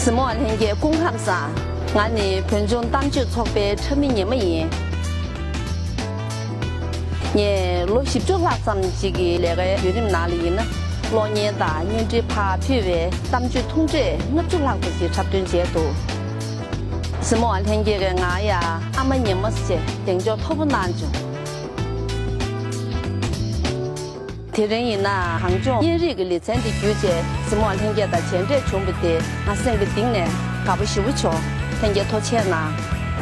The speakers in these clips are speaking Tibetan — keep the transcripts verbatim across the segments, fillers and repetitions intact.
གཟིགས་མོ་བ་ལྷན་རྒྱས་སྐུ་ཁམས་བཟང་། ང་ནི་བོད་ལྗོངས་གཏམ་བརྗོད་ཚོགས་པའི་འཁྲབ་མི་ཉི་མ་ཡིན། ངས་ལོ་བཞི་བཅུ་ལྷག་ཙམ་ཅིག་གི་ལས་ཀའི་བརྒྱུད་རིམ་ནང་ལ་ཡིན་ན། གློག་བརྙན་དང་བརྙན་འཕྲིན་ཕར་ཕུད་པའི་གཏམ་བརྗོད་ཐུང་གྲས་ལྔ་བཅུ་ལྷག་ཙམ་ཞིག་འཁྲབ་སྟོན་བྱས་འདུག་གཟིགས་མོ་བ་ལྷན་རྒྱས་ཀྱིས་ང་ཡ་ཨ་མ་ཉི་མ་ཞེས་གདེང་འཇོག་མཐོ་པོ་གནང་བྱུང་། དེ་རིང་ཡིན་ན་གངས་ལྗོངས་བརྙན་རིས་ཀྱི་ལེ་ཚན་འདི་བརྒྱུད་བྱས་གཟིགས་མོ་བ་ལྷན་རྒྱས་དང་མཇལ་འཕྲད་བྱུང་བ་དེ་ང་སེམས་ཀྱི་གཏིང་ནས་དགའ་པོ་ཞེ་པོ་བྱུང་། ལྷན་རྒྱས་ཐུགས་རྗེ་གནང་།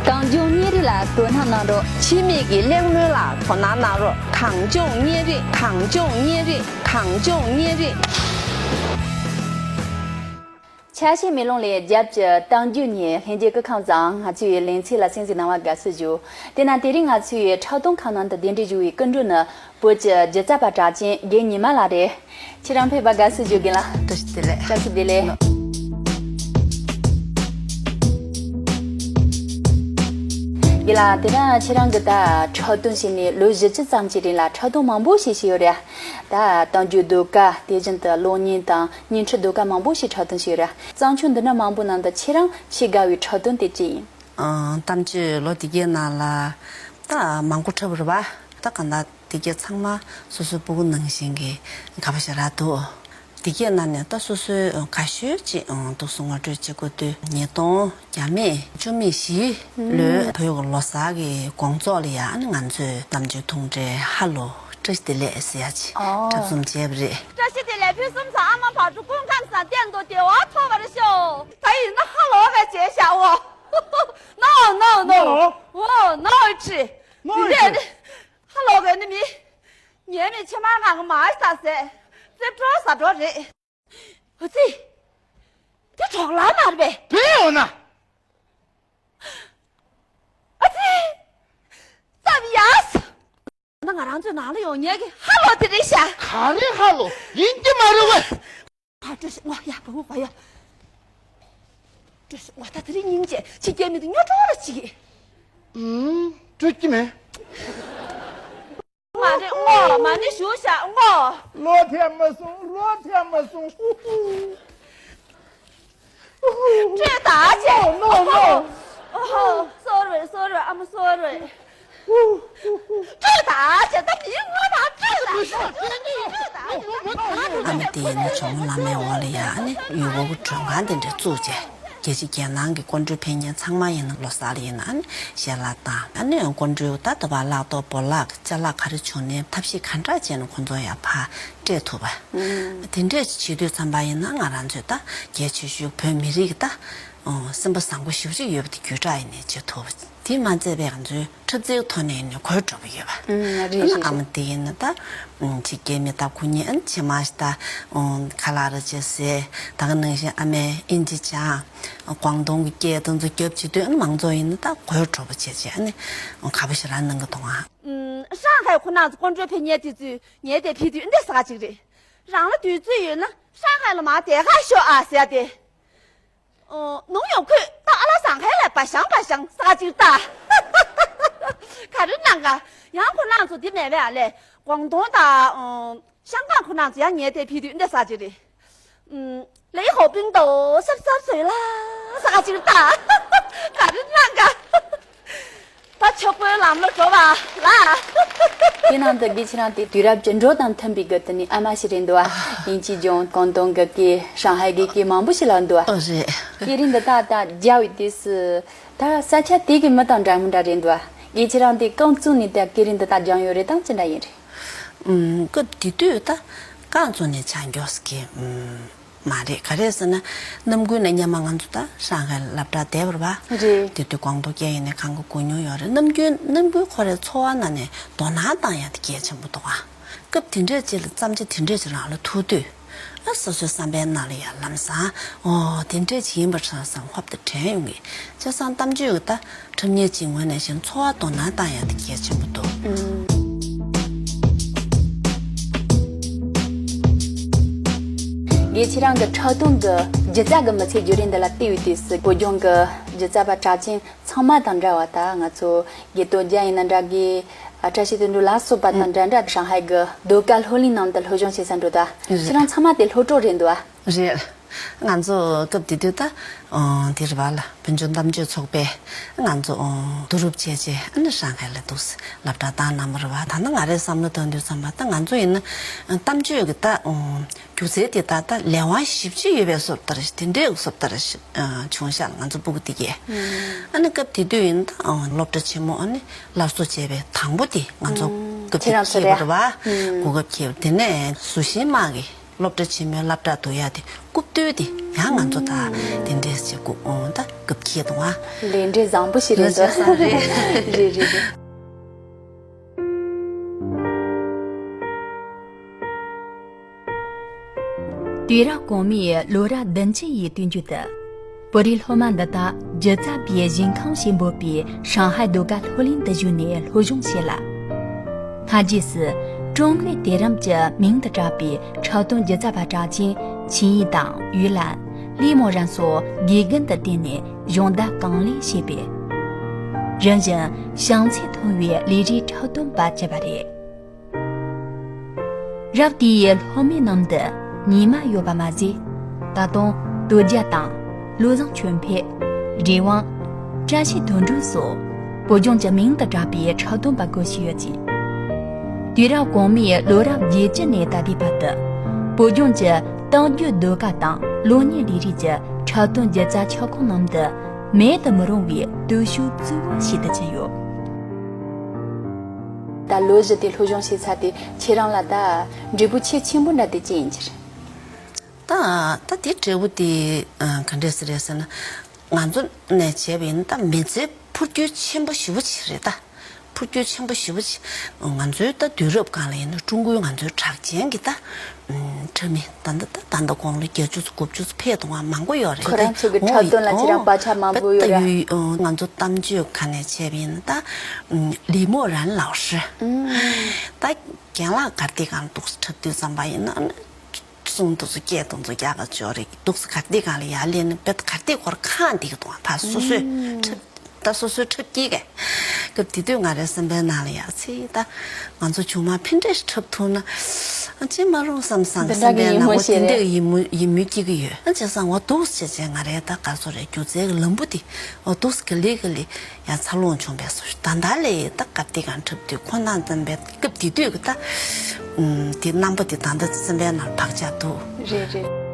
གངས་ལྗོངས་བརྙན་རིས་ལ་དོ་སྣང་གནང་རོགས། འཆི་མེད་ཀྱི་གླེང་མོལ་ལ་དོ་སྣང་གནང་རོགས། གངས་ལྗོངས་བརྙན་རིས། གངས་ལྗོངས་བརྙན་རིས། གངས་ལྗོངས་བརྙན་རིས། ཆ་ཤས་མེ་ལོང་ལས་རྒྱབ་ཀྱི་གཏམ་རྒྱུད་ཉིད་ལྷན་རྒྱས་སྐུ་ཁམས་བཟང་། ང་ཚོའི་ལེ་ཚན་ལ་གསན་གཟིགས་གནང་བར་དགའ་བསུ་ཞུ། དེས་ན་དེ་རིང་ང་ཚོའི་འཁྲབ་སྟོན་ཁང་ནང་དུ་གདན་འདྲེན་ཞུ་བའི་སྐུ་མགྲོན་ནི་བོད་ཀྱི་སྒྱུ་རྩལ་པ་གྲགས་ཅན་རྒན་ཉི་མ་ལགས་རེད། ཁྱེད་རང་ཕེབས་པར་དགའ་བསུ་ཞུ། རྒན་ལགས། བཀྲ་ཤིས་བདེ་ལེགས། བཀྲ་ཤིས་བདེ་ལེགས། རྒན་ལགས། དེ་ན་ཁྱེད་རང་གིས་ད་འཁྲབ་སྟོན་བྱས་ནས་ལོ་བཞི་བཅུ་ཙམ་གྱི་རིང་ལ་འཁྲབ་སྟོན་མང་པོ་ཞིག་བྱས་ཡོད་རེད། ད་གཏམ་རྒྱུད་ཟློས་གར། དེ་བཞིན་དུ་གློག་བརྙན་དང་བརྙན་འཕྲིན་ཟློས་གར་མང་པོ་ཞིག་འཁྲབ་སྟོན་བྱས་ཡོད་རེད། བརྩམས་ཆོས་འདི་འདྲ་མང་པོ་ནང་དུ་ཁྱེད་རང་ཆེས་དགའ་བའི་འཁྲབ་སྟོན་དེ་ཅི་ཡིན། ཨང་། གཏམ་རྒྱུད་ལོ་དེ་གའི་ནང་ལ་ད་མང་པོ་འཁྲབ་རེད་པ། ད་གང་ལྟར་དེ་གའི་ཚང་མ་སོ་སོའི་སྤུ་གུ་ནང་བཞིན་གྱི་དགའ་པོ་ཞེ་དྲག་འདུག་དེ་གའི་ནང་ནས་ད་སོ་སོའི་དགའ་ཤོས་ཅིག་འདུག་སེ་ངོ་སྤྲོད་བྱེད་དགོས་དུས། ཉིས་སྟོང་བརྒྱ་མེད་བཅུ་མེད་བཞི་ལོའི་བོད་ཀྱི་ལོ་གསར་གྱི་དགོང་ཚོགས་ལ་ཡ། ཨ་ནི་ང་ཚོས་གཏམ་རྒྱུད་ཐུང་གྲས་ཧ་ལོ་བཀྲ་ཤིས་བདེ་ལེགས་ཟེར་ཡ་ཅིག་འཁྲབ་གསུམ་བྱས་པ་རེད། བཀྲ་ཤིས་བདེ་ལེགས་ཕུན་སུམ་ཚོགས། ཨ་མ་བག་དྲོ་སྐུ་ཁམས་བཟང་། གཏན་དུ་བདེ་བ་ཐོབ་པར་ཤོག་ད་ཡིན་ན་ཧ་ལོ་བས་བྱས་བཞག་འོ། No, no, no. No. Oh, no, ཅི། No, འདི་ཅི། ཧ་ལོ་གི་ནི་མི། ངའི་མི་ཕྱི་མ་ང་གི་མ་ཤི་ད་ཟེར། རྩེ་བྲོ་ཟ་བྲོ་རེད། ཨ་ཙི། དེ་གྲོགས་ལ་མ་རེད་པས། དེ་ཡོང་ན། ཨ་ཙི། ཙམ་ཡ་སི། ད་ང་རང་ཚོའི་ནང་ལ་ཡོང་མཁན་གྱི་ཧ་ལོ་དེ་རེད་ཤག་ག་རེ་ཧ་ལོ་ཡིན་གྱི་མ་རེད་བས། ཧ། བཀྲ་ཤིས་ངོ་ཡག་པོ་ངོ་གོ་ཡ། བཀྲ་ཤིས་ངོ་ད་དེ་རིང་སྙིང་རྗེ་ཕྱི་རྒྱལ་མི་དུ་སྨྱོ་གྲོགས་ལ་ཅིག་ཨུམ། སྤྲོད་ཀྱི་མེད། མ་རེད་ངོ་མ་ཎི་ཞུ་བཞག་ངོ་། ལོ་ཐེ་མ་སོང་། ལོ་ཐེ་མ་སོང་། ཧུ་ཧུ། སྤྲོད་ད་ཅེ། No, no, no. ཨོ་ཧོ། Sorry, sorry. I'm sorry. སྤྲོད་ད་ཅེ། ད་མི་ངོ་མ་སྤྲོད་ད་ཅེ། སྤྲོད་ད་ཅེ། སྤྲོད་ད་ཅེ། ཨ་མ་དེ་ཡིན་ན་ཇོ་མོ་བླ་མའི་འོག་ལ་ཡ། ཨ་ནི་ཡུལ་སྐོར་གྱི་མགྲོན་ཁང་དེ་འདྲ་བཙུགས་བྱས། རྒྱལ་སྤྱི་རྒྱལ་ནང་གི་སྐུ་མགྲོན་ཕེབས་མཁན་ཚང་མ་ཡིན་ན་ལོ་གསར་ལ་ཡིན་ན་ཨ་ནི་ཞལ་ལག་དང་། ཨ་ནི་སྐུ་མགྲོན་ད་ལྟ་བ་ལག་ཐོག་བོར་ལག་ཅ་ལག་ག་རེ་བྱུང་ནའི་ཐབས་ཤེས་ག་འདྲ་བྱས་ནས་ཁོང་ཚོ་ཡར་ཕར་སྤྲད་ཐུབ་པ། དེ་འདྲས་བྱེད་དུས་ཙམ་པ་ཡིན་ན་ང་རང་ཚོས་ད་གལ་ཆེ་ཤོས་བོད་མི་རིགས་ཀྱི་ད་སེམས་པ་བཟང་པོ་ཞེ་པོ་ཅིག་ཡོད་པ་དེ་བརྒྱུད་བསྒྲགས་ཡིན་ནའི་བྱེད་ཐུབ་པ། དེ་མ་ཚད་པའི་ང་ཚོའི་འཁྲབ་རྩལ་གྱི་ཐོག་ནས་ཡིན་ནའི་གོ་སྒྲིག་ཡོད་པ། ཨུམ། རེད། ཨ་ནི་རེད། ཨ་མ་དེ་ཡིན་ན་ད་ཕྱི་རྒྱལ་མི་ད་ཁོ་གཉིས་ཨ་ནི་ཕྱི་མ་ཞིག་ད་ཁ་ལག་རེ་བྱས་ཟས། ད་ག་ནང་བཞིན་ཨ་མས་ཨིན་ཇི་སྦྱང་། ཀོང་ཏུང་གི་སྐད་དེ་ཚོ་རྒྱབ་བྱེད་དུས་ཨ་ནི་མང་ཚོགས་ཡིན་ན་ད་གོ་སྒྲིག་བྱས་བྱས་ཨ་ནི་དགའ་པོ་ཞེ་དྲག་གནང་གི་འདུག་ཨ། ཧྲང་ཧའེ་ཁོ་རང་ཚོ་སྐུ་མགྲོན་ཕེབས་མཁན་དེ་ཚོས་ངའི་དེ་ཕེབས་དུས་འདི་ཟ་ག་ཅིག་རེད། རང་ལ་དུས་ཚོད་ཡོད་ན་ཧྲང་ཧའེ་ལ་མར་དེ་ག་ཤོག་ཨ་ཟེར་ཏེ། ཨོ། ནུང་ཡོང་ཁུས་ད་ཨ་ལ་ཟང་ཁའི་ལ་པ་ཞང་པ་ཞང་ཟ་ག་ཅིག་ལྟ། ག་རེ་གནང་ག་ཡང་ཁོ་རང་ཚོ་འདི་མེད་པས་ཨ་ལས། ཀོང་ཏུང་དང་། ཨོ། ཤང་ཀང་ཁོ་རང་ཚོ་ཡང་ངའི་དེ་ཕེབས་དུས་འདི་ཟ་ཅིག་རེད། ཨུམ། ལེའི་ཧོ་པིང་དོ་སབ་སབ་སོས་ལ་ཟ་ག་ཅིག་ལྟ། ག་རེ་གནང་ག་ད་ཆོག་པོའི་ལམ་ལ་འགྲོ་བ་ལ། དེ་ནང་དུ་དགེ་ཁྱེད་རང་དེ་དུས་རབས་ཀྱི་འགྲོས་དང་མཐུན་པའི་སྒོ་དུ་ནས་ཨ་མ་ཞིག་རེད་འདུག་ཨ། དབྱིན་ཇིའི་ལྗོངས་ཀོང་ཏུང་གི་སྐད། ཧྲང་ཧའེ་གི་སྐད་མང་པོ་ཞིག་ལབ་འདུག་ཨ། ཨོ་རེད། སྐད་རིགས་འདི་དག་ད་སྦྱང་བའི་དུས་སུ་ད་ས་ཆ་དེ་གི་མི་དང་འདྲ་མི་འདྲ་རེད་འདུག་ཨ། དགེ་ཁྱེད་རང་དེ་གང་བཙུགས་ནས་ད་སྐད་རིགས་འདི་དག་སྦྱངས་ཡོད་རེད་དམ་ཅི་འདྲ་ཡིན་རེད། ཨུམ། སྐབས་དེ་དུས་ད་གང་བཙུགས་ནས་སྦྱངས་མགྱོགས་སྐད། ཨུམ། མ་རེད། ག་རེ་ཟེར་ན། ནམ་རྒྱུན་ནས་སྔོན་མ་ང་ཚོ་ད་ཧྲང་ཧའེ་སློབ་གྲྭ་བསྡད་པ་རེད་པ། རེད། དེ་དུས་ཀོང་ཏུང་སྐད་ཡིན་ནའི་གང་ག་གོ་མྱོང་ཡོད་རེད། ནམ་རྒྱུན་ནམ་རྒྱུན་ཁོ་རའི་འཚོ་བ་ནང་ནས་དོ་སྣང་བཏང་ཡ་དེ་གལ་ཆེན་པོ་འདུག་ཨ། སྐབས་དེ་འདྲས་ཅིག་ལ་བརྩམས་ཆོས་དེ་འདྲས་ཅིག་རང་ལ་ཐུག་དུས། ཨ། སོ་སོའི་བསམ་པའི་ནང་ལ་ཡང་ལམ་སང་། ཨོ། དེ་འདྲས་ཅིག་ཡིན་པ་རང་བསམ་ཧོབ་ཏེ་དྲན་ཡོང་གི། བྱས་ཙང་གཏམ་རྒྱུད་ཀྱི་ད། འཁྲབ་མཁན་གྱི་ངོས་ནས་བཞིན་འཚོ་བ་དོ་སྣང་བཏང་ཡ་དེ་གལ་ཆེན་པོ་འདུག་དགེ་ཁྱེད་རང་གི་འཁྲབ་སྟོན་གྱི་སྒྱུ་རྩལ་གྱི་མི་ཚེ་བརྒྱུད་རིམ་འདི་ལ་བལྟས་པའི་དུས་སུ་བོད་ལྗོངས་ཀྱི་སྒྱུ་རྩལ་པ་གྲགས་ཅན་ཚང་མ་དང་འདྲ་བ། ད་ང་ཚོ་དགེ་ཏོ་རྒྱལ་ཡིན་ན་འདྲ། དགེ་བཀྲ་ཤིས་དོན་གྲུབ་ལ་སོགས་པ་དང་འདྲ་འདྲ་ཧྲང་ཧའེ་གི་ཟློས་གར་སློབ་གླིང་ནང་དུ་སློབ་སྦྱོང་བྱེད་ས་འགྲོ་ད། རེད། ཁྱེད་རང་ཚང་མ་དེ་སློབ་གྲོགས་རེད་འདུག་ཨ། རེད། ང་ཚོ་སྐབས་དེ་དུས་ད་ཨོ་དེ་རེད་བ་ལ། བོད་ལྗོངས་གཏམ་བརྗོད་ཚོགས་པས་ང་ཚོ་ཨོ་བསྡུ་རུབ་བྱས་རྗེས་ཨ་ནི་ཧྲང་ཧའེ་ལ་འདུག་སེ་སློབ་གྲྭ་བཏང་གནང་བ་རེད་བ། ད་ནི་ང་རའི་བསམ་བློ་བཏང་དུས་ཙམ་པ་ད་ང་ཚོ་ཡིན་ན་གཏམ་བརྗོད་ཀྱི་ད་ཨོ་སྒྱུ་རྩལ་དེ་ད་ལྟ་ལས་དབང་ཞེ་པོ་ཅིག་ཡོད་པའི་བཟོ་ལྟ་རེད། དེ་འདྲའི་བཟོ་ལྟ་རེད། བྱུང་ཤག་ང་ཚོ་སྤུ་གུ་དེ་གས། ཨ་ནི་སྐབས་དེ་དུས་ཡིན་ད་ཨོ་སློབ་གྲྭ་ཆེན་མོ་ཨ་ནི་སླར་གསོ་བྱས་པའི་དང་པོ་དེ་ང་ཚོ་སྐབས་དེ་ཁྱེད་རང་ཚོ་ཁྱེད་རེད། པ་རེད་བ། གོ་སྐབས་ཁྱེད་པ་དེ་ནས་ཟུར་ཤིང་དམག་གི་སློབ་གྲྭ་ཆེན་མོའི་སློབ་གྲྭ་དུ་ཡ་དེ་རྐུབ་སྟོད་དེ་ཡང་ང་ཚོ་ད་དེ་འདྲས་ཞིག་རྐུབ་འོང་ད་རྐུབ་ཁྱེད་དང་བ། ལས་འབྲས་བཟང་པོ་ཞིག་རེད་འདུག་རེད་རེད་རེད། དུས་རབས་གོང་མའི་ལོ་རབས་བདུན་ཅུ་ཡི་དུས་མཇུག་ཏུ། བོད་རིགས་སློབ་མ་འདི་དག་སྒྱུ་རྩལ་པའི་ཞིང་ཁམས་ཞེས་འབོད་པའི་ཧྲང་ཧའེ་ཟློས་གར་སློབ་གླིང་དུ་ཞུགས་ནས་སློབ་སྦྱོང་བྱས་ལ། སྔ་རྗེས་སུ་ཀྲུང་ལི་དེ་རིམ་གྱི་མིང་དུ་གྲགས་པའི་འཁྲབ་སྟོན་སྒྱུ་རྩལ་པ་གྲགས་ཅན་ཆིང་ཡི་དང་ཡུས་ལན། ལི་མོ་རན་སོགས་དགེ་རྒན་དུ་བསྟེན་ནས་སྦྱོང་བརྡར་གང་ལེགས་བྱས་པས། རིམ་བཞིན་བྱང་ཚད་མཐོ་བའི་ལས་རིགས་འཁྲབ་སྟོན་པ་བྱས་པ་རེད། རབས་དེའི་སློབ་མའི་ནང་དུ་ཉི་མ་ཡོད་པ་མ་ཟད། ད་དུང་དོལ་རྒྱལ་དང་བློ་བཟང་ཆོས་འཕེལ། རི་དབང་། བཀྲ་ཤིས་དོན་གྲུབ་སོགས་བོད་ལྗོངས་ཀྱི་མིང་དུ་གྲགས་པའི་འཁྲབ་སྟོན་པ་དགུ་ཞིག་ཡོད་ཅིང་། དུས་རབས་གོང་མའི་ལོ་རབས་བརྒྱད་ཅུ་ནས་ད་ལྟའི་བར་དུ་བོད་ལྗོངས་ཀྱི་གཏམ་རྒྱུད་ཟློས་གར་དང་གློག་བརྙན་ལས་རིགས་ཀྱི་འཁྲབ་སྟོན་སྒྱུ་རྩལ་ཁྱབ་ཁོངས་ནང་དུ་མེད་དུ་མི་རུང་བའི་སྟོབས་ཤུགས་གཙོ་བོ་ཞིག་ཏུ་གྱུར་ཡོད། ད་ལོ་བཞི་དེ་སློབ་སྦྱོང་བྱས་ཚར་དུས་ཁྱེད་རང་ལ་ད་འབྲས་བུ་ཆེས་ཆེན་པོ་འདྲ་དེ་ཅི་ཡིན་གྱི་རེད། ད་ད་དེ་འབྲས་བུ་དེ་ཨ་ག་འདྲས་སེ་རེད་ཟེར་ན། ང་ཚོ་ནས་བྱས་པ་ཡིན་ན་ད་མི་ཚེའི་འཕུར་སྐྱོད་ཆེན་པོ་ཞེ་པོ་ཅིག་རེད་ད། འཕུར་སྐྱོད་ཆེན་པོ་ཞེ་པོ་ཅིག་ང་ཚོའི་ད་དུས་རབས་སྒང་ལ་ཡིན་ན་ཀྲུང་གོའི་ང་ཚོའི་གྲགས་ཅན་གྱི་ད་འཁྲབ་མི་ད་ད་ད་ད་ད་དགུང་ལོ་བརྒྱད་ཅུ་ཙམ་དགུ་བཅུ་ཙམ་ཕེབས་འདུག་ང་མང་པོ་ཡོད་རེད། ཁོ་རང་ཚོ་གི་འཁྲབ་སྟོན་ལ་ཁྱེད་རང་བག་ཆགས་མང་པོ་ཡོད་རེད། ད་ཡུལ་ང་ཚོ་གཏམ་བརྗོད་ཁ་ནས་བྱས་པ་ཡིན་ན་ད་ལི་མོ་རན་ལའོ་ཧྲི། ད་རྒན་ལགས་གར་སྟེགས་སྒང་འདུག་འཁྲབ་དུས་ཙམ་པ་ཡིན་ན། གསུང་འདུག་སེ་སྐད་འདུག་སེ་རྒྱག་ག་འཇོག་རེད། འདུག་སེ་གར་སྟེགས་སྒང་ལ་ཡར་སླེབས་ན་དཔེ་གར་སྟེགས་སྐོར་གང་བསྡད་ཀྱི་འདུག་ད་སོ་སོས་འཁྲབ་ད་སོ་སོས་འཁྲབ་སྐྱེལ་གས། སྐབས་དེ་དུས་ང་རའི་སེམས་པའི་ནང་ལ་ཡ་ཚེ་ད་ང་ཚོ་ཆུང་མ་ཕན་འབྲས་ཤིག་འཁྲབ་ཐུབ་ན་ཅི་མ་རུང་བསམ་བསམ་འདི་འདྲ་སེམས་པའི་ནང་ལ་དེ་འདྲའི་ཡིད་སྨོན་ཡིད་སྨོན་སྐྱེ་གི་ཡོད། ཨ་བྱས་ཙང་འོ་འདུག་སེ་བྱས་བྱས་ང་རའི་ད་ག་ཚོད་རེད། སྒྱུ་རྩལ་གྱི་ལམ་བུ་དེ་འོ་འདུག་སེ་ག་ལེ་ག་ལེ། ཡང་འཚར་ལོངས་བྱུང་བས་སོ། ད་ལྟ་ལས་ད་སྐབས་དེ་གང་འཁྲབ་དུས་ཁོ་ན་ཙམ་པའི་སྐབས་དེ་དུས་ཀྱི་ད་དེ་རྣམ་པ་དེ་ད་ལྟ་སེམས་པའི་ནང་བག་ཆགས་འདུག་རེད་རེད།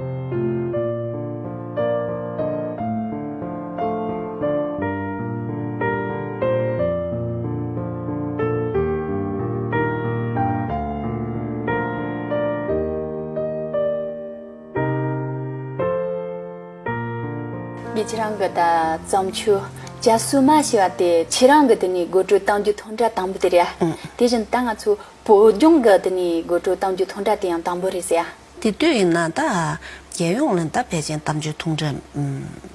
ངས་ཁྱེད་རང་གི་ད་བརྩམས་ཆོས་ཇ་སུ་མ་ཞེས་པ་དེ་ཁྱེད་རང་གི་དེ་ནས་དགོད་བྲོ་གཏོང་རྒྱུ་ཐུང་གྲས་དང་པོ་དེ་རེད། ཨང་། དེ་བཞིན་ད་ང་ཚོ་བོད་ལྗོངས་ཀྱི་དེ་ནས་དགོད་བྲོ་གཏོང་རྒྱུ་ཐུང་གྲས་དེ་ཡང་དང་པོ་རེད་ཟེར་ཡ། དེ་དུས་ཡིན་ན་ད་རྒྱལ་ཡོངས་ལ་ད་ཕལ་ཆེར་གཏམ་བརྗོད་ཐུང་གྲས་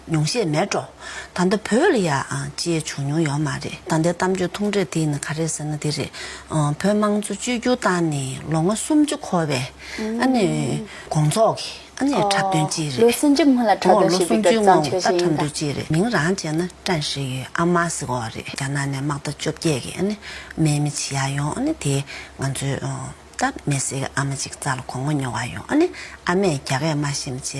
ཉུང་ཤས་མེད་འགྲོ། ད་ལྟ་བོད་ལ་ཡ་ཅི་བྱུང་མྱོང་ཡོད་མ་རེད། ད་ལྟའི་གཏམ་བརྗོད་ཐུང་གྲས་དེ་ཡིན་ན་ག་རེ་ཟེར་ན་དེ་རེད། བོད་དམངས་གཙོ་བཅོས་བསྒྱུར་བཏང་ནས་ལོ་ངོ་སུམ་ཅུ་འཁོར་བའི་ཨ་ནི་དགོང་ཚོགས་ཀྱི་ཨ་ནི་འཁྲབ་སྟོན་ཅིག་རེད། ལོ་སུམ་ཅུ་སྔོན་ལ་འཁྲབ་ཨོ་སྟོན་ལོ་ཞིག་སུམ་གི་ཅུའི་བརྩམས་སྔོན་ཆོས་ད་ཤིག་ཡིན་འཁྲབ་ད། སྟོན་ཅིག་རེད། མིང་རང་བྱས་ན་ཀྲན་ཧྲི་ཡུའི་ཨ་མ་ཟེར་གོ་རེད། རྒྱ་ནག་ནས་དམག་རྟ་བཅོ་བརྒྱད་ཀྱིས་ཨ་ནི་མེ་མི་བྱེད་ཡ་ཡོང་། ཨ་ནི་དེ་ང་ཚོའི་ཨོ་ད་མི་སེར་གྱི་ཨ་མ་ཅིག་རྩ་ལ་གོང་མོ་ཉོ་བ་ཡོང་། ཨ་ནི་ཨ་མས་རྒྱ་སྐད་མ་ཤེས་མ་བྱས་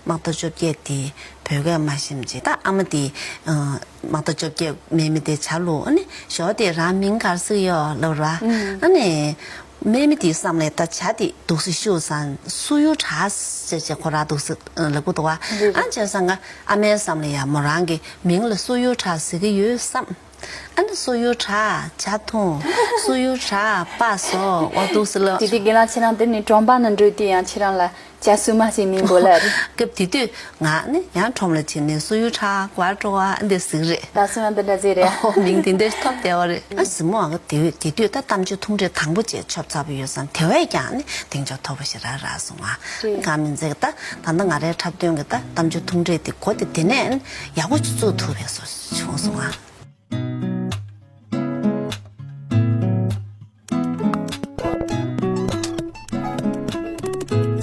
དམག་རྟ་བཅོ་བརྒྱད་དེ་བོད་སྐད་མ་ཤེས་མ་བྱས། ད་ཨ་མ་དེ་ཨ་དམག་རྟ་བཅོ་བརྒྱད་མེ་མི་དེ་ཇ་བླུགས། ཨ་ནི་ཞོ་དེ་རང་མིང་ག་རེ་ཟེར་གྱི་ཡོད་ལབ་ར། ཨ་ནི། མེ་མི་དེའི་བསམ་ལས་ད་ཇ་དེ་འདུག་སེ་བཞུ་ཙང་སུ་ཡུ་གྲ་ཟེར་བྱས་ཁོ་རང་འདུག་སེ་ལབ་གི་འདུག་བ། རེད་རེད། ཨ་བྱས་ཙང་ང་ཨ་མའི་བསམ་ལ་ཡ་མོ་རང་གི་མིང་ལ་སུ་ཡུ་གྲ་ཟེར་གི་ཡོད་བསམ། ཨ་ནི་སུ་ཡུ་གྲ་ཇ་འཐུང་། སུ་ཡུ་གྲ་པ་ཟོ་འོ་འདུག་སེ་ལབ། དེ་དུས་རྒན་ལགས་ཁྱེད་རང་དེ་ནས་གྲོང་པ་ན་འགྲོ་དུས་ཡང་ཁྱེད་རང་ལ་ཇ་སུ་མ་ཞེས་མིང་འབོད་ལ་རེད། སྐབས་དེ་དུས་ང་ནི་ཡང་ཁྲོམ་ལ་ཕྱིན་ནས་སུ་ཡུ་གྲ་ཀ་བ་ཀྲོ་བ་འདི་ཟིག་རེད། ད་སུ་ཡང་འདི་འདྲ་ཟིག་རེད། ཨོ་མིང་དེ་འདྲ་ཐོབ་བསྡད་པ་རེད། ཨ་གཟིགས་མོ་ཨ་ག་དེ་དེ་དུས་ད་གཏམ་བརྗོད་ཐུང་གྲས་དང་པོ་བཅས་ཆོབ་ཚར་བ་ཡོད་ཙང་དེ་བས་ཀྱང་ནི་གདེང་འཇོག་མཐོ་པོ་ཞིག་རག་རག་སོང་ང་། རེད། གང་མིན་ཚེ་ད་ད་ལྟ་ང་རའི་འཁྲབ་སྟོན་གྱི་ད་གཏམ་བརྗོད་ཐུང་གྲས་དེ་གོ་དེ་དེ་ནས་ཡག་པོ་ཅིག་བཙུགས་ཐུབ་པའི་བཟོ་བྱུང་སོང་ང་།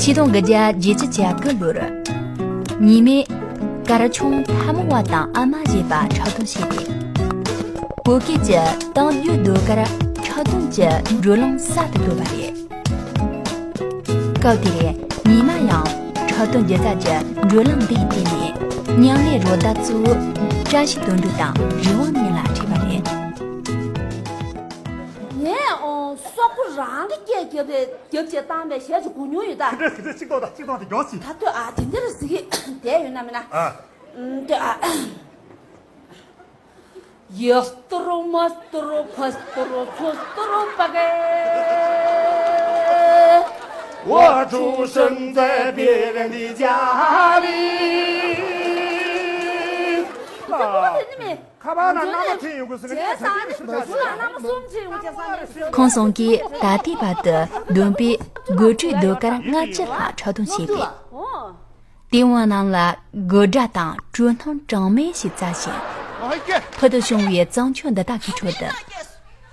ཆིག་སྟོང་དགུ་བརྒྱ་བརྒྱད་ཅུ་གྱ་དགུ་ལོར། ཉི་མས་གར་ཆུང་ཐ་མོ་བ་དང་ཨ་མ་ཞེས་པ་འཁྲབ་སྟོན་བྱས་ཏེ། བོད་སྐད་ཀྱི་གཏམ་རྒྱུད་ཟློས་གར་འཁྲབ་སྟོན་གྱི་བགྲོ་གླེང་གསར་དུ་བཀོད་པ་རེད། སྐབས་དེར་ཉི་མ་ཡང་འཁྲབ་ འཁྲབ་སྟོན་སྒྱུ་རྩལ་གྱི་བགྲོད་ལམ་འདིའི་སྟེང་ནས། མཉམ་ལས་རོགས་ཟླ་གཙོ་བོ་བཀྲ་ཤིས་དོན་གྲུབ་དང་རི་དབང་གཉིས་ལ་འཁྲིད་པ་རེད། ངས་ཨོ་སོག་པོ་རང་གི་སྐད་རྒྱབ་པའི་རྒྱབ་བྱས་བཏང་བའི་གཞས་ཅིག་གོ་མྱོང་ཡོད་ད། དེ་འདྲ་དེ་འདྲ་གཅིག་ཏོག་དང་གཅིག་ཏོག་དེ་མགྱོགས་ཤིག་ད་ལྟོས་ཨ་དེ་འདྲ་ཟིག་བསྡད་ཡོད་ན་མིན་ན། ཨ། ཨུམ་དེ་ཨ། ཡ་སྟོ་རོ་མ་སྟོ་རོ་ཕ་སྟོ་རོ་ཚོ་སྟོ་རོ་པ་གེ། 我出生在别人的家里。 ཁ་པར་ནང་རྣམ་པ་འཕྲིན་ཡོང་གི་ཟེར་གི་ཁ་པར་ནང་རྣམ་པ་གསུམ་འཕྲིན་ཡོང་གི་ཟེར་གི་ཁོང་ཚོ་གིས་ད་ལྟའི་བར་དུ་བསྡོམས་པས་དགོད་བྲོའི་ཟློས་གར་ལྔ་བཅུ་ལྷག་འཁྲབ་སྟོན་བྱས་པས། ལྟེ་བ་ནང་ལ་དགོད་སྒྲ་དང་དྲོད་སྣང་གྲངས་མེད་ཞིག་བཙལ་ཞིང་། ཕུལ་དུ་བྱུང་བའི་བརྩམས་ཆོས་འདི་དག་གི་ཁྲོད་དུ།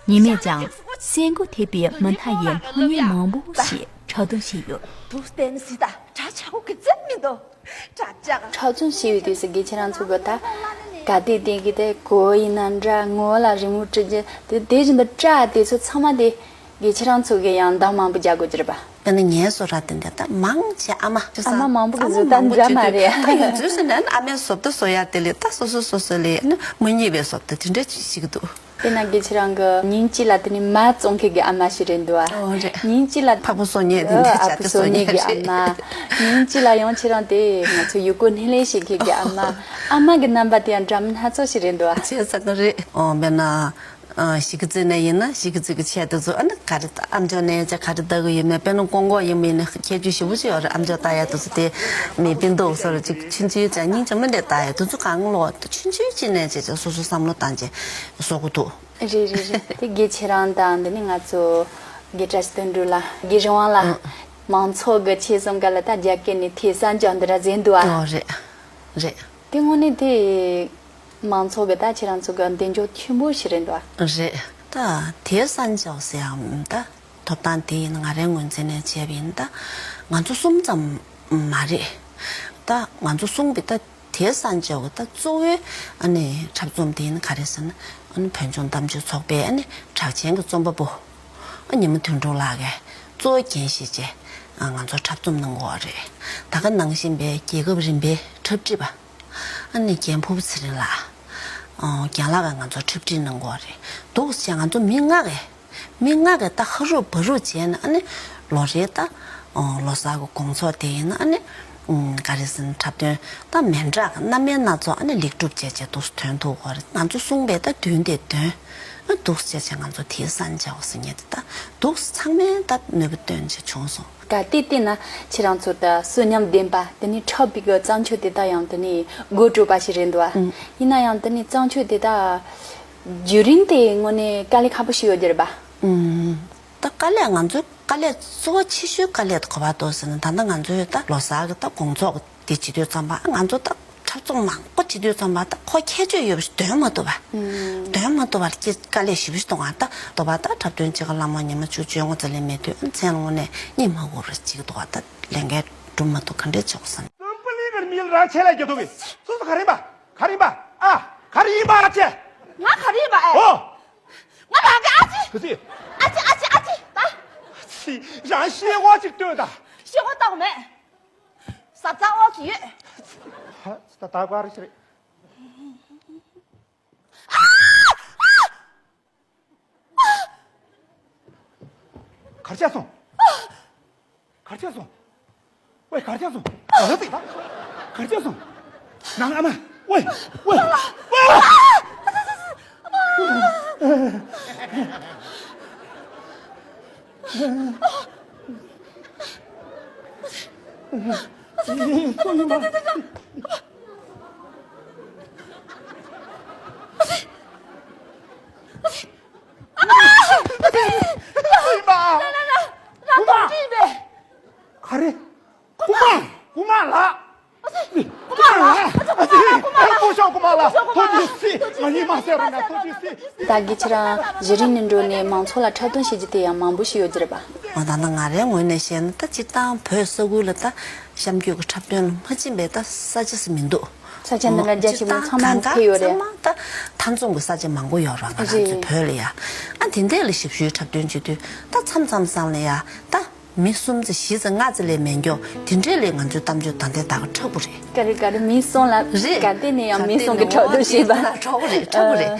ཉི་མས་ཀྱང་སེམས་འགུལ་ཐེབས་པའི་མི་སྣ་ཡི་སྣང་བརྙན་མང་པོ་ཞིག་འཁྲབ་སྟོན་བྱས་ཡོད། དུ་བསྟན་སྲིད་ད་གྲྭ་ཆག་གི་རྩེ་མི་འདུག་གྲྭ་ཆག་འཁྲབ་སྟོན་བྱས་ཡོད་དུས་སུ་དགེ་ཆེ་རང་ཚོ་གི་ད་ག་དེ་དེ་གི་དེ་གོ་ཡིན་ན་འདྲ་ངོ་ལ་རི་མོ་བྲི་རྒྱུ་དེ་དེ་བཞིན་དུ་སྐྲ་དེ་ཚོ་ཚང་མ་དེ་དགེ་ཆེ་རང་ཚོ་གི་ཡང་འདང་མང་པོ་རྒྱག་དགོས་ཀྱི་རེད་པ། དཔེར་ན་ངའི་བཟོ་གྲྭ་དེ་འདྲ་ད་མང་ཆེ་ཨ་མ། ཨ་མ་མང་པོ་གི་བཟོ་ལྟ་འདྲ་མ་རེད། ད་ཡོད་ཚུལ་ཟེར་ན་ཨ་མའི་བཟོ་ལྟ་བཟོ་ཡ་དེ་ལས་ད་སོ་སོ་སོ་སོ་ལས་ནི་མི་གཉིས་པའི་བཟོ་ལྟ་དེ་འདྲ་ཞིག་འདུག་དཔེར་ན་དགེ་ཆེ་རང་གི་ཉིན་གཅིག་ལ་དེ་ནི་མ་བཙོང་མཁན་གྱི་ཨ་མ་ཞིག་རེད་འདུག་ཨ། ཨོ་རེད། ཉིན་གཅིག་ལ་ཕག་པ་བཟོ་མཁན་དེ་འདྲ་ཨ་བྱ་ཕོ་དེ་བཟོ་བཟོ་མཁན་མཁན་གྱི་ཨ་རེད། མ། ཉིན་གཅིག་ལ་ཡང་ཆེ་རང་དེ་ང་ཚོ་ཡུལ་སྐོར་སྣེ་ལེན་བྱེད་མཁན་གྱི་ཨ་མ། ཨ་མ་གི་རྣམ་པ་དེ་ཡང་འདྲ་མིན་སྣ་ཚོགས་ཤིག་རེད་འདུག་ཨ། བྱས་ཙང་གི་རེད། ཨོ་དཔེར་ན། ཨ་གཞིས་ཀ་རྩེ་ནས་ཡིན་ན་གཞིས་ཀ་རྩེ་གི་ཆས་དེ་ཚོ་ཨ་ནི་ག་རེ་ད་ཨ་མཆོག་ནས་ཅིག་ག་རེ་ལྟ་གི་ཡོད་མེད། དཔེར་ན་ཀོང་ཀོ་ཡིན་པ་ཡིན་ན་ཁྱད་ཆོས་ཞེ་པོ་ཅིག་ཡོད་རེད། ཨ་མཆོག་ལྟ་ཡ་དེ་ཚོ་དེ་མི་སྤུན་ཟླ་སོགས་ལ་ཅིག་ཆུང་ཆུང་ཅིག་སྙིང་རྗེ་མོ་འདྲ་ལྟ་ཡ་དེ་ཚོ་གང་ལོག་ཆུང་ཆུང་ཅིག་ནས་ཅིག་ཅིག་སོ་སོ་བསམ་བློ་བཏང་ཅིག་བཟོ་གི་འདུག་རེད་རེད་རེད། དེ་དགེ་ཆེ་རང་དང་འདི་ནི་ང་ཚོ་དགེ་བཀྲ་ཤིས་དོན་གྲུབ་ལགས་དགེ་རིན་དབང་ལགས་ཨ་མང་ཚོགས་ཀྱི་ཆེད་གསུམ་ག་ལ་ད་རྒྱ་སྐད་ནས་ཐེ་ས་འཇོག་འདི་འདྲ་ཟེར་འདུག་ཨ། ཨོ་རེད་རེད། དེ་དངོས་གནས་དེ། མང་ཚོགས་ཀྱི་ད་ཁྱེད་རང་ཚོ་གི་གདེང་འཇོག་ཆེན་པོ་ཞིག་རེད་འདུག་ཨ། རེད། ད་དེ་ས་འཇོག་ཟེར་ཡང་ད་ཐོབ་ཐང་དེ་ཡིན་ང་རའི་ངོས་འཛིན་ནས་བྱས་པ་ཡིན་ད་ང་ཚོ་གསུམ་ཙམ་མ་རེད། ད་ང་ཚོ་གསུམ་པའི་ད་དེ་ས་འཇོག་གི་ད་གཙོ་བོའི་ཨ་ནི་འཁྲབ་རྩོམ་དེ་ཡིན་ག་རེ་ཟེར་ན་ཨ་ནི་བོད་ལྗོངས་གཏམ་བརྗོད་ཚོགས་པའི་ཨ་ནི་གྲགས་ཅན་གྱི་རྩོམ་པ་པོ་ཨ་ཉི་མ་དོན་གྲུབ་ལགས་ཀྱིས་གཙོ་བོ་འགན་བཞེས་བྱས་ང་ཚོ་འཁྲབ་རྩོམ་གནང་གི་ཡོད་རེད། ད་ག་ནང་བཞིན་པའི་རྒྱལ་ཁབ་རིམ་པའི་འཁྲབ་ཁྲིད་པ། ཨ་ནི་རྒན་ཕུར་བུ་ཚེ་རིང་ལགས། ཨོ་རྒན་ལགས་ཀྱིས་ང་ཚོ་འཁྲབ་ཁྲིད་གནང་གི་ཡོད་རེད། འདུག་སེ་ང་ཚོ་མི་ལྔ་གིས། མི་ལྔ་གིས་ད་ཧ་རུབ་བ་རུབ་བྱས་ནས་ཨ་ནི་ལོ་རེའི་ད། ཨོ་ལོ་གསར་གྱི་དགོང་ཚོགས་དེ་ཡིན་ན་ཨ་ནི། ཨུམ་ག་རེ་ཟེར་ན་འཁྲབ་སྟོན་ད་མི་འདྲ་གི་རྣམ་དབྱེ་སྣ་ཚོགས་ཨ་ནི་ལེགས་གྲུབ་བྱས་བྱས་འདུག་སེ་ཐོན་ཐུབ་ཀྱི་ཡོད་རེད། ང་ཚོ་གསུམ་པས་ད་མདུན་དེ་འདོན། ཨ་འདུག་སེ་བྱས་བྱས་ང་ཚོ་དེ་ས་འཇོག་ཟེར་མཁན་དེ་ད་འདུག་སེ་ཚང་མས་ད་ནུས་པ་བཏོན་བྱས་བྱུང་སོང་། ད་ལྟའི་སྟེང་ན་ཁྱེད་རང་ཚོ་ད་གསོན་ཉམས་ལྡན་པ་དེ་ནས་འཁྲབ་པའི་གི་བརྩམས་ཆོས་དེ་དག་ཡང་དེ་ནས་དགོད་བྲོ་བ་ཞིག་རེད་འདུག་ཨ། ཨང་། ཡིན་ན་ཡང་དེ་ནས་བརྩམས་ཆོས་དེ་དག་བརྒྱུད་རིམ་དེ་དངོས་གནས་དཀའ་ལས་ཁག་པོ་ཞིག་ཡོད་རྒྱུ་རེད་པ། ཨང་། ད་དཀའ་ལས་ང་ཚོའི་དཀའ་ལས་གཙོ་བོ་ཆེ་ཤོས་དཀའ་ལས་དེ་ག་པར་འདུག་ཟེར་ན་ད་ལྟ་ང་ཚོའི་ད་ལོ་གསར་གི་ད་དགོང་ཚོགས་དེ་བྱེད་དུས་ཙམ་པ་ང་ཚོ་ད། འཁྲབ་རྩོམ་མང་པོ་བྱེད་དུས་ཙམ་པ་ད་ཁོ་ཁྱད་ཆོས་ཡོད་པ་ཞིག་འདོན་མ་ཐུབ་པ། ཨང་། འདོན་མ་ཐུབ་པར་ཀྱི་དཀའ་ལས་ཞེ་པོ་ཞིག་གཏོང་བ་ད་དོ་བ་ད་འཁྲབ་སྟོན་གཅིག་ག་ལ་མོ་ཉི་མ་བཅུ་བཅོ་ལྔ་ཙམ་ལས་མེད་དུས་མཚན་དངོས་གནས་གཉིད་མ་ཁུག་པར་བྱེད་ཀྱི་འདུག་བ། ད་ལས་འགན་སྒྲུབ་མ་ཐུབ་ག་འདྲས་བྱེད་དགོས་བསམ། ཙམ་པ་ལིང་གར་མིལ་རང་ཆེ་ལ་རྒྱ་ཐུབ་གི་སོ་སོ་ག་རེ་ཡིན་པ་ག་རེ་ཡིན་པ་ཨ་ག་རེ་ཡིན་པ་ཨ་ཅེ། ང་ག་རེ་ཡིན་པ་ཨེ། ཨོ། ང་རང་གི་ཨ་ཅེ། ག་ཅི། ཨ་ཅེ་ཨ་ཅེ་ཨ་ཅེ་ད། ཨ་ཅེ་རང་ཤེས་འོག་ཅིག་སྟོན་ད། ཤེས་འོག་ལྟ་བ་མེད། ཟབ་ཚ་འོག་ཅིག་ཡོད། ཧ་ད་ད་ག་རེ་ཞིག་རེད། གར་ཆག་སོང་། གར་ཆག་སོང་། ཝེ་གར་ཆག་སོང་། ཨ་ཧ་ཙི་ད་གར་ཆག་སོང་། ནང་ཨ་མ་ཝེ་ཝེ་ཝེ། ག་རེ། རྐུ་མ། རྐུ་མ་ལགས། རྐུ་མ་ལགས། ཨ་ཙི། རྐུ་ཤོག་རྐུ་མ་ལགས། ཐུགས་རྗེ་གཟིགས། ང་གཉིད་མ་སད་རོགས་གནང་། ཐུགས་རྗེ་གཟིགས། ད་གི་ཁྱེད་རང་གཞི་རིམ་ནས་འགྲོ་ནས་མང་ཚོགས་ལ་འཁྲབ་སྟོན་བྱེད་རྒྱུ་དེ་ཡང་མང་པོ་ཞིག་ཡོད་རྒྱུ་རེད་པ། འོ་ད་ནི་ང་རའི་ངོས་ནས་བཤད་ན་ད་སྤྱིར་བཏང་བོད་ས་ཁུལ་ལ་ད་གཤམ་རྒྱུད་ཀྱི་འཁྲབ་སྟོན་ལ་མ་ཕྱིན་པའི་ད་ས་ཆ་ཟིག་མི་འདུག་ས་ཆ་འདི་འདྲ་རྒྱ་ཆེན་པོ་ཚང་མ་ཕེབས་ཡོད་རེད། ཚང་མ་ད་མཐའ་མཚམས་ཀྱི་ས་ཆ་མང་པོ་ཡོད་རེད་ང་རང་ཚོའི་བོད་ལ་ཡ། ཨ་དེ་འདྲ་ལ་ཞབས་ཞུའི་འཁྲབ་སྟོན་བྱེད་དུས་ད་མཚམས་མཚམས་སང་ལ་ཡ་ད། མི་གསུམ་ཙམ་བཞི་ཙམ་ལྔ་ཙམ་ལས་མེད་མགྱོགས་དེ་འདྲས་ལས་ང་ཚོའི་གཏམ་བརྗོད་ད་ལྟའི་ད་ག་འཁྲབ་པོ་རེད། ག་རེ་ག་རེ་མི་གསུམ་ལ་རེད། ག་དེ་ནས་ཡང་མི་གསུམ་གྱི་འཁྲབ་སྟོན་བྱས་པ། འཁྲབ་པོ་རེད། འཁྲབ་པོ་རེད།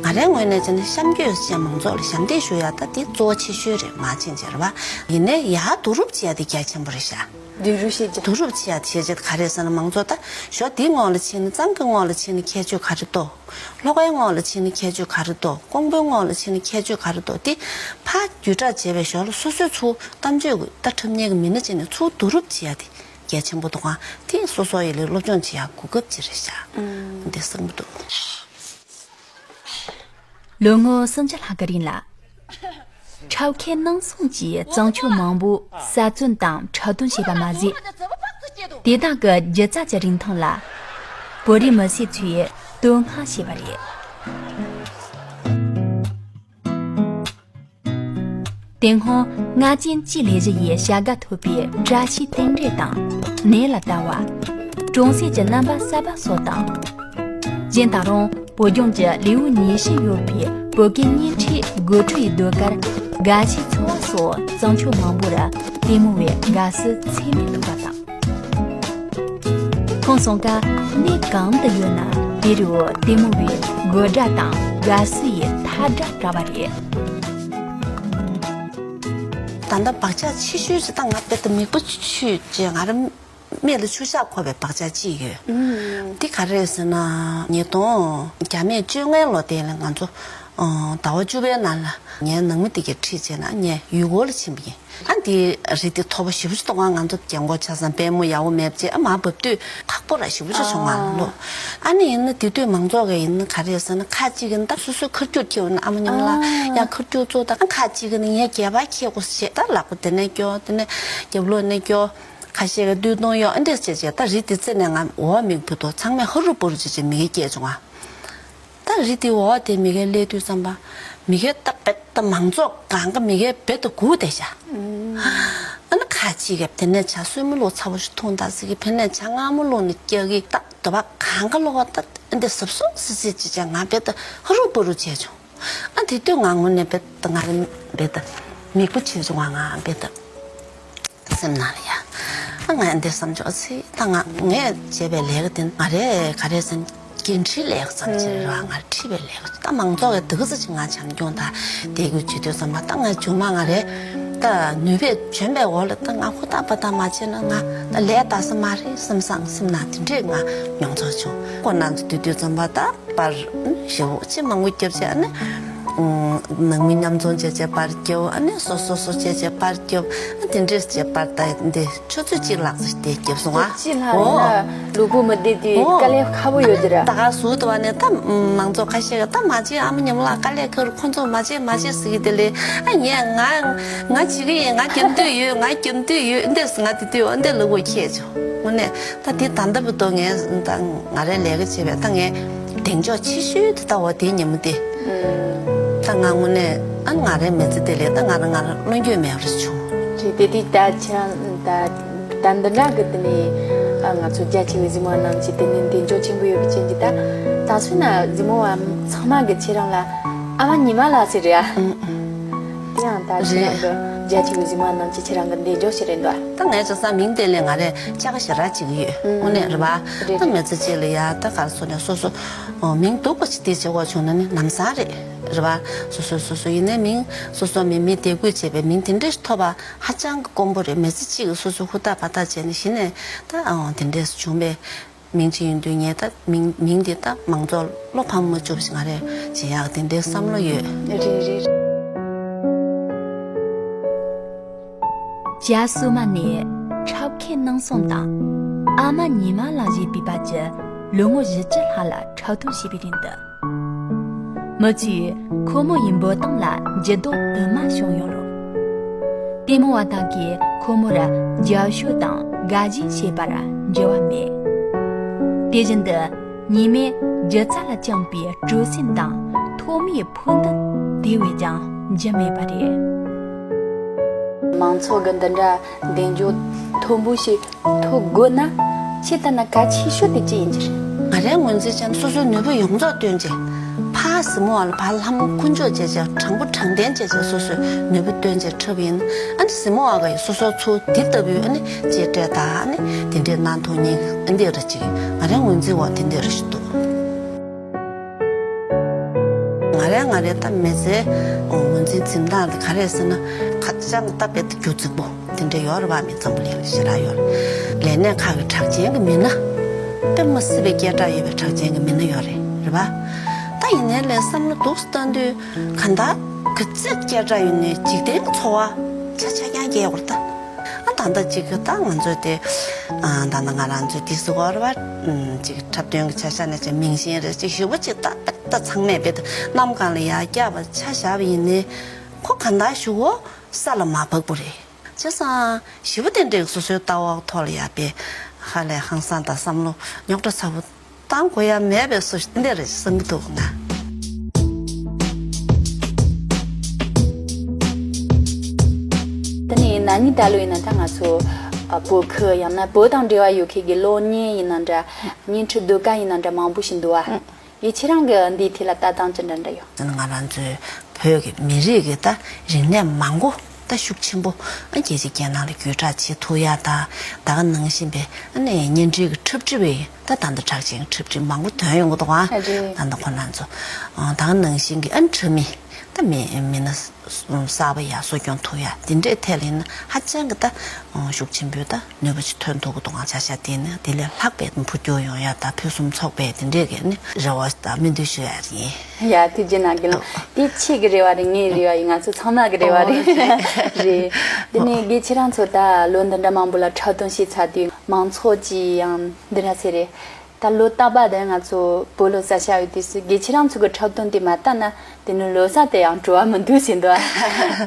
ང་རའི་ངོས་ནས་བྱས་ན་གཤམ་སྐྱོད་ཅན་མང་ཚོགས་ལ་ཞབས་འདེགས་ཞུ་ཡ་ད་དེ་གཙོ་བོ་ཆེ་ཤོས་རེད། མ་ཕྱིན་ཆེར་བ་ཡིན་ནའི་ཡ་བསྡུ་རུབ་བྱེད་ཡ་དེ་རྒྱ་ཆེན་པོ་རེད་ཤག་བསྡུ་རུབ་བྱེད་ཀྱི། བསྡུ་རུབ་བྱེད་ཡ་དེ་བྱས་རྗེས་ག་རེ་ཟེར་ན་མང་ཚོགས་ད་ཞོ་དེའི་ངོགས་ལ་ཕྱིན་ན་གཙང་གི་ངོགས་ལ་ཕྱིན་ན་ཁྱད་ཆོས་ག་རེ་འདུག་ལྷོ་ཁའི་ངོགས་ལ་ཕྱིན་ན་ཁྱད་ཆོས་ག་རེ་འདུག་ཀོང་པོའི་ངོགས་ལ་ཕྱིན་ན་ཁྱད་ཆོས་ག་རེ་འདུག་དེ་ཕར་བརྒྱུད་བསྒྲགས་བྱས་པའི་ཞོར་ལ་སོ་སོའི་ཚུར་གཏམ་བརྗོད་ཀྱི་ད་འཁྲབ་མཁན་གྱི་མི་སྣ་བྱས་ནས་ཚུར་བསྡུ་རུབ་བྱེད་ཡ་དེ་གལ་ཆེན་པོ་འདུག་ག་དེ་སོ་སོ་ཡི་ལས་སློབ་སྦྱོང་བྱེད་ཡ་གོ་སྐབས་ཅིག་རེད་ཤག་འདི་བསམ་གྱི་འདུག་ལོ་ངོ་སུམ་ཅུ་ལྷག་གི་རིང་ལ། འཁྲབ་མཁན་ནང་སོང་གིས་བཙན་བྱོལ་མང་པོ་གསར་རྩོམ་དང་འཁྲབ་སྟོན་བྱས་པ་མ་ཟད། དེ་དག་གི་སྒྱུ་རྩལ་གྱི་རིན་ཐང་ལ། བོད་རིགས་མི་སེར་ཚོས་དོ་སྣང་བྱས་པ་རེད། དེ་སྔོན་ལྔ་ཅན་གྱི་ལས་གཞི་ཡི་བྱ་དགའ་ཐོབ་པའི་བཀྲ་ཤིས་བསྟན་འགྲན་དང་ནད་ལ་ལྟ་བ། གྲོང་གསེབ་ཀྱི་རྣམ་པ་གསར་པ་སོགས་དང་། གཞན་ད་རུང་བོད་ལྗོངས་ཀྱི་ལེའུ་ཉི་ཤུ་ཡོད་པའི་བོད་སྐད་བརྙན་འཕྲིན་དགོད་བྲོའི་ཟློས་གར་དགའ་བྱའི་འཚོ་བ་སོགས་བཙན་བྱོལ་མང་པོར་ལྟད་མོ་བའི་དགའ་བསུ་ཚད་མེད་ཐོབ་པ་དང་། ཁོང་ཚང་ཀ་གནས་གང་དུ་ཡོད་ན་དེ་རུ་ལྟད་མོ་བའི་དགོད་སྒྲ་དང་དགའ་བསུ་ཡི་ཐལ་སྒྲ་བཀྲ་བ་རེད། ད་ལྟ་བག་ཆགས་ཆེ་ཤོས་ཅིག་ད་ང་དཔེ་ད་མིག་དཔེ་ཆུ་ཆུ་ཅེས་ང་རང་། མིག་ལ་ཆུ་ཤག་འཁོར་བའི་བག་ཆགས་ཅིག་ཡོད། ཨུམ། འདི་ག་རེ་རེད་ཟེར་ན་ཉིས་སྟོང་། རྒྱ་མིས་བཅོ་ལྔའི་ལོ་དེ་ལ་ང་ཚོ་ཟླ་བ་བཅུ་པའི་ནང་ལ་ངའི་ནང་མི་དེ་གའི་ཁྲིད་བྱས་ན་ངས་ཡུལ་སྐོར་ལ་ཕྱིན་པ་ཡིན། ཨ་འདི་རི་དེ་མཐོ་པོ་ཞེ་པོ་ཅིག་འདུག་ག་ང་ཚོ་རྒན་གོག་ཆགས་སོང་། པུས་མོ་ཡག་པོ་མེད་པ་བྱས། ཨ་མར་འབབ་དུས་ཁག་པོ་ར་ཞེ་པོ་ཅིག་བྱུང་བ་ལོ། ཨ་ནི་ཡིན་ན་དེ་དུས་མང་ཚོགས་ཀྱི་ཡིན་ན་ག་རེ་རེད་ཟེར་ན་ཁ་ཅིག་གིས་ད་སོ་སོའི་ཁར་རྒྱུག་ཁྱེར་ཡོང་ན་ཨ་མ་མཉམ་ལ་ཡ་ཁར་རྒྱུག་ཚུགས། ད་ཁ་ཅིག་གིས་ནི་ངས་སྒལ་པར་འཁྱེར་དགོས་ཟེར་བྱས་ད་ལག་པ་དེ་ནས་སྐྱོར་དེ་ནས་རྒྱབ་ལོགས་ནས་སྐྱོར། ཁ་ཤས་ཀྱིས་སྟོད་ཐུང་གཡོག་ཨ་འདྲས་བྱས་བྱས་ད་རི་དེ་རྩེ་ནས་ང་འོག་མིག་བུད་དོ། ཚང་མས་ཧ་རུ་བུ་རུ་བྱས་བྱས་མི་གེ་སྐྱེས་བྱུང་ང་། ད་རི་དེ་འོག་དེ་མི་གེ་སླེབས་དུས་ཙམ་པ་མི་གེ་ད་དཔེ་ད་མང་ཚོགས་གང་ག་མི་གེ་བེད་དུ་སྒུག་བསྡད་ཤག་ཨ་ནི་ཁ་ཅིག་གིས་དེ་ནས་ཇ་སྲུབས་མ་བླུགས་ཚ་པོ་ཞིག་འཐུང་ད་ཟེར་གི། ཕེ་ནས་ཇ་མངར་མོ་བླུགས་ནས་སྐྱག་གི། ད་དོ་བ་གང་ག་ལོག་ད་ཨ་འདྲས་སྲུབས་སྲུབས་སི་སི་ཅི་ཅག་ང་བེད་ད་ཧ་རུ་བུ་རུ་བྱས་བྱུང་། ཨ་དེ་དུས་ང་དངོས་གནས་བེད་ད་ང་རེ་བེད་ད་མིག་དཔེ་ཆེ་བྱུང་བ་ང་བེད་ད། སེམས་ནང་ལ་ཡ། ཨ་ང་འདི་བསམ་བྱུང་། ཨ་ཙི་ད་ང་ངས་བྱས་པའི་ལས་ཀ་དེ་ང་རེ་ག་རེ་ཟེར་འགན་འཁྲིའི་ལས་ཀ་ཙམ་ཅིག་རེད་བ། ང་ཁྲིད་པའི་ལས་ཀ་ད་མང་ཚོགས་ཀྱི་འདི་ག་ཙམ་ཅིག་ང་བྱམས་སྐྱོང་དང་དད་གུས་བྱེད་དུས་ཙམ་པ་ད་ང་མཇུག་མ་ང་རེ་ད་ནུས་པས་བྱོན་པའི་འོག་ལ་ད་ང་ཧུར་ཐག་པ་ཐག་མ་བྱས་ན་ང་ད་ལས་ད་ས་མ་རེད་བསམ་སང་སེམས་ནང་དེ་འདྲས་ང་མྱོང་ཚོར་བྱུང་། ཁོ་ན་ཚོ་དུས་དུས་ཙམ་པ་ད། པར་ཞེ་པོ་ཅིག་མང་པོ་བརྒྱབ་བྱས་ཨ་ནི། ནང་མི་མཉམ་འཛོམས་བྱས་བྱས་པར་བརྒྱབ། ཨ་ནི་སོ་སོ་སོ་བྱས་བྱས་པར་བརྒྱབ། ཨ་དེ་འདྲས་བྱས་པར་ད་འདི་ཆུ་ཚོད་གཅིག་ལྷག་ཙམ་དེ་བརྒྱབ་སོང་ཨ། གཅིག་ལྷག་ཡིན་ན་ལུས་པོ་མི་བདེ་དུས་ཨོ། དཀའ་ལས་ཁག་པོ་ཡོད་ཀྱི་རེད། ད་ག་ཟུག་འདུག་བ་ནས་ད་མང་ཚོགས་ཁ་ཤས་ཀྱིས་ད་མ་བྱེད་ཨ་མ་ཉམས་ལ་དཀའ་ལས་ཁག་རུ་ཁོ་ཚོ་མ་བྱེད་མ་བྱེད་ཟེར་གི་དེ་ལས་ཨ་ངས་ང་ང་བྱེད་གི་ཡིན། ང་རྒྱབ་མདུན་ཡོད། ང་རྒྱབ་མདུན་ཡོད། འདས་ང་དེ་དུས་འོ་འདས་ལུས་པོ་ཁྱད་ཆོ་དངོས་གནས། ད་དེ་ད་ལྟ་བུ་དོ་ངས་ད་ང་རའི་ལས་ཀ་བྱེད་པའི་ད་ངས་གདེང་འཇོག་ཆེ་ཤོས་དེ་ད་འོ་དེའི་ཉིན་མོ་དེ། ད་ང་དངོས་གནས་ཨ་ང་རའི་མི་ཚེ་དེ་ལས་ད་ང་རང་ང་རང་བློ་འགྱོད་མེད་པ་རེ་བྱུང་། རེད་དེ་དེ་ད་ཁྱེད་རང་ད་ད་འདི་འདྲ་གི་དེ་ནས་ཨ་ང་ཚོ་རྒྱ་ཆེ་བའི་གཟིགས་མོ་བ་རྣམས་ཀྱིས་དེ་ནས་གདེང་འཇོག་ཆེན་པོ་ཡོད་པའི་རྐྱེན་གྱིས་ད་ད་སོ་ན་གཟིགས་མོ་བ་ཚང་མ་གིས་ཁྱེད་རང་ལ་ཨ་མ་ཉི་མ་ལགས་ཟེར་རེད་ཨ། དེ་ཡང་ད་ཁྱེད་རང་གི་རྒྱ་ཆེ་བའི་གཟིགས་མོ་རྣམས་ཀྱིས་ཁྱེད་རང་གི་འདས་འཇོག་ཞིག་རེད་འདུག་ད་ངས་བྱས་ཙང་མིང་དེ་ལས་ང་རས་ཅག་ཞེ་དྲག་ཅིག་ཡོད་དངོས་གནས་རེད་པ། རེད་ད་རེད། མི་ཚེ་གཅིག་ལ་ཡ་ད་ག་སོ་ནས་སོ་སོ་ཨོ་མིང་སྡུག་པ་ཅིག་དེ་བྱེད་དགོས་བྱུང་ན་ནི་ལམ་སང་རེད་རེད་པ། སོ་སོ་སོ་སོ་ཡིན་ནའི་མིང་སོ་སོ་མི་མི་དད་གུས་བྱེད་པའི་མིང་དེ་འདྲས་ཐོབ་པ་ཧ་ཅང་གི་དཀོན་པོ་རེད། མི་ཚེ་གཅིག་གི་སོ་སོ་ཧུར་ཐག་བ་ཐག་བྱས་ནས་གཞི་ནས་ད་ཨོ་དེ་འདྲས་བྱུང་བས། མིང་ཅིག་ཡིན་དུས་ངས་ད་མིང་མིང་འདི་ད་མང་ཚོགས་བློ་ཕམ་མ་བཅུག་ཞིག་ང་རས་བྱེད་ཡག་དེ་འདྲའི་བསམ་བློ་ཡོད། རེད་རེད། རྒྱ་སོ་མ་ནས་འཁྲབ་མཁན་ནང་སོང་དང་ཨ་མ་ཉི་མ་ལགས་ཞེས་པའི་བར་གྱི་ལོ་ངོ་བཞི་བཅུ་ལྷག་ལ་འཁྲབ་སྟོན་བྱས་པའི་རིང་དུ། མི་ཚོས་ཁོ་མོ་ཡི་འབོད་སྟངས་ལ་འགྱུར་ལྡོག་དུ་མ་བྱུང་ཡོད་རུང་། ལྟད་མོ་བ་དག་གིས་ཁོ་མོར་རྒྱབ་སྐྱོར་དང་དགའ་བཞིན་བྱེད་པར་འགྱུར་བ་མེད། དེ་བཞིན་དུ་ཉི་མས་སྒྱུ་རྩལ་ལ་བཅངས་པའི་སྤྲོ་སེམས་དང་ཐོག་མའི་ཕུགས་འདུན་དེ་བས་ཀྱང་འགྱུར་མེད་པ་རེད། མང་ཚོགས་ཀྱི་འདི་འདྲ་གདེང་འཇོག་མཐོན་པོ་ཞིག་ཐོབ་དགོས་ན་ཆེས་ལྟ་ན་གལ་ཆེ་ཤོས་དེ་ཅི་ཡིན་གྱི་རེད། ང་ རའི་ངོས་འཛིན་བྱས་ན་སོ་སོའི་ནུས་པ་ཡོངས་རྫོགས་བཏོན་བྱས། ཕར་གཟིགས་མོ་བ་ལ་ཕར་ལྷམ་ཁུར་འཇོག་བྱས་བྱས། དྲང་པོ་དྲང་བདེན་བྱས་བྱས་སོ་སོའི་ནུས་པ་བཏོན་བྱས་འཁྲབ་ཡིན། ཨ་ནི་གཟིགས་མོ་བ་གིས་སོ་སོ་ཚུར་འདི་ལྟ་བུའི་ཨ་ནི་གཅེས་སྤྲས་དང་ཨ་ནི་དེ་འདྲའི་གནང་ཐུབ་མཁན་འདི་འདྲ་ཅིག་ང་རའི་ངོས་འཛིན་འོག་དེ་འདྲ་ཞིག་འདུག་ང་རའི་ང་རའི་ད་མི་ཚེའི་ངོས་འཛིན་འཛིན་སྟངས་དེ་ག་རེ་རེད་ཟེར་ན། ཁ་བྱང་ད་དཔེ་ད་རྒྱུ་རྫིག་པོ་དེ་འདྲ་ཡོད་རེད་པ། མི་འཛམ་བུ་གླིང་ལ་ཞེ་དྲག་ཡོད་རེད། ལས་གནས་ཁག་གི་གྲགས་ཅན་གྱི་མི་སྣ། དཔེ་མི་སྲིད་པའི་སྐད་གྲགས་ཡོད་པའི་གྲགས་ཅན་གྱི་མི་སྣ་ཡོད་རེད། རེད་པ། ད་ཡིན་ནའི་ལས་བསམ་བློ་འདུག་སེ་བཏང་དུས་གང་ལྟར་ག་ཚད་སྐད་གྲགས་ཡོད་ནའི་འཇིག་རྟེན་གྱི་འཚོ་བ་ཆ་ཆ་རྐྱང་སྐྱེལ་དགོས་རེད་ད། ཨ་ད་ལྟ་ཅིག་གི་ད་ང་ཚོས་དེ་ཨ་ད་ལྟ་ང་རང་ཚོས་དེ་སུ་གོ་རེད་པ། ཅིག་འཁྲབ་སྟོན་གྱི་ཆ་བཞག་ན་ཅིག་མིང་གཞན་རེད། ཅིག་ཞེ་པོ་ཅིག་ད་ད་ཚང་མས་དཔེ་ད་གནམ་གང་ལ་ཡར་བཀྱགས་པ་ཆ་བཞག་པ་ཡིན་ནའི་ཁོ་གང་ལྟར་ཞུ་གོ་ས་ལ་མ་བབས་པ་རེད། བྱས་ཙང་ཞེ་པོ་དེ་འདྲའི་སོ་སོའི་ལྟ་བ་ཐོག་ལ་ཡ་དཔེ་ཧ་ལས་ཧང་སང་དང་བསམ་བློ་རྙོག་དྲ་ཚ་པོ་བཏང་དགོས་ཡ་མེད་པའི་བཟོ་ཞིག་འདི་འདྲ་རེད་བསམ་གྱི་འདུག་ང་། དེ་ནས་ན་ནིང་ད་ལོ་ཡིན་ན་ད་ང་ཚོ་ཨ་བོད་ཁུལ་ཡང་ན་བོད་དང་འབྲེལ་བ་ཡོད་མཁན་གྱི་གློག་བརྙན་ཡིན་ན་འདྲ། བརྙན་འཕྲིན་ཟློས་གར་ཡིན་ན་འདྲ་མང་པོ་ཞིག་འདུག་བ། ཡིན་ཁྱེད་རང་གི་འདིའི་ཐད་ལ་ལྟ་སྟངས་ཅི་འདྲ་འདྲ་ཡོད། ང་རང་ཚོའི་བོད་ཀྱི་མི་རིགས་ཀྱི་ད་རིག་གནས་མང་པོ་ད་ཤུགས་ཆེན་པོ་ཨ་རྒྱལ་སྤྱིའི་རྒྱལ་ནང་ལ་བརྒྱུད་བསྒྲགས་བྱེད་ཐུབ་ཡ་དང་། ད་ག་ནང་བཞིན་པའི་ཨ་ནི་བརྙན་འཕྲིན་གྱི་འཁྲབ་ཁྲིད་པའི་ད་ད་ལྟ་གྲགས་ཅན་གྱི་འཁྲབ་ཁྲིད་མང་པོ་ཐོན་ཡོང་གི་འདུག་ཨ། རེད། ད་ལྟ་ཁོ་རང་ཚོ་ཨ་ད་ག་ནང་བཞིན་གྱི་ཨ་འཁྲབ་མི་ད་མི་མི་སྣ་གསར་པ་ཡར་གསོ་སྐྱོང་ཐུབ་ཡ་དེ་འདྲའི་ཐད་ལ་ཡིན་ན་ཧ་ཅང་གི་ད་ཤུགས་ཆེན་པོའི་ད་ནུས་པ་ཅིག་ཐོན་ཐུབ་ཀྱི་འདུག་ང་། ཆ་བཞག་དེ་ནི་དེ་ལས་ལྷག་པའི་འཕོ་འགྱུར་ཡོང་ཡ་ད་ཕུན་སུམ་ཚོགས་པའི་དེ་འདྲའི་གི་ནི་རེ་བ་དང་སྨོན་འདུན་ཞུ་ཡ་ཡིན། ཡ་ཐུགས་རྗེ་གནང་གི་ལགས། དེ་ཁྱེད་ཀྱི་རེ་བ་རེད། ངའི་རེ་བ་ཡིན། ང་ཚོ་ཚང་མ་གི་རེ་བ་རེད། རེད། དེ་ནས་དགེ་ཁྱེད་རང་ཚོ་ད་ལོ་འདི་འདྲ་མང་པོ་ལ་འཁྲབ་སྟོན་བྱས་ཚར་དུས་མང་ཚོགས་ཀྱིས་ཡང་འདི་འདྲ་ཟེར་རེད། ད་ལོ་རྟག་པར་དེ་ང་ཚོ་བོད་ལོ་གསར་ཤར་བའི་དུས་སུ་དགེ་ཁྱེད་རང་ཚོ་གི་འཁྲབ་སྟོན་དེ་མ་བལྟས་ན་དེ་ནི་ལོ་གསར་དེ་ཡང་བྲོ་བ་མི་འདུག་ཟེར་འདུག་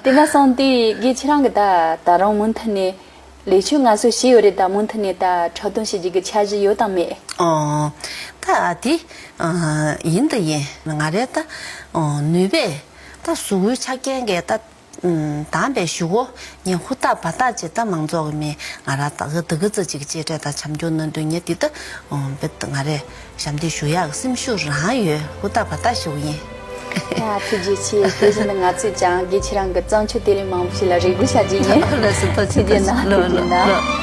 དེ་འདྲ་སོང་དུས་དགེ་ཁྱེད་རང་གི་ད་ད་རུང་མུ་མཐུད་ནས་ལས་ཕྱོད་ང་ཚོ་ཤེས་ཡོད་རེད། ད་མུ་མཐུད་ནས་ད་འཁྲབ་སྟོན་བྱེད་རྒྱུ་གི་འཆར་གཞི་ཡོད་དམ་མེད། ཨོ། ད་དེ་ཨ་ཡིན་ད་ཡིན། ང་རའི་ད་ཨོ་ནུས་པས་ད་གཟུགས་པོའི་ཆ་རྐྱེན་གྱིས་ད་ཨུམ་དང་པའི་གཞུག་གུ་ངས་ཧུར་ཐག་འབད་ཐག་བྱས། ད་མང་ཚོགས་ཀྱི་མི་ང་རང་ད་ག་ད་ག་ཙམ་ཅིག་གཅེས་སྤྲས་དང་བྱམས་སྐྱོང་གནང་དུས་ངས་འདི་ད་ཨོ་དཔེ་ད་ང་རས་ཞབས་འདེགས་ཞུ་ཡག་གི་སེམས་ཤུགས་རང་ཡོད། ཧུར་ཐག་འབད་ཐག་ཞུ་གི་ཡིན། ཡ་ཐུགས་རྗེ་ཆེ། དེ་བཞིན་དུ་ང་ཚོས་ཀྱང་དགེ་ཁྱེད་རང་གི་བརྩམས་ཆོས་དེ་ལས་མང་པོ་ཞིག་ལ་རེ་སྒུག་བྱ་རྒྱུ་ཡིན། ལགས་སོ། ཐུགས་རྗེ་ཆེ། ཐུགས་རྗེ་གནང་། ལགས་ཐུགས་རྗེ་ལགས། གནང་། ལགས།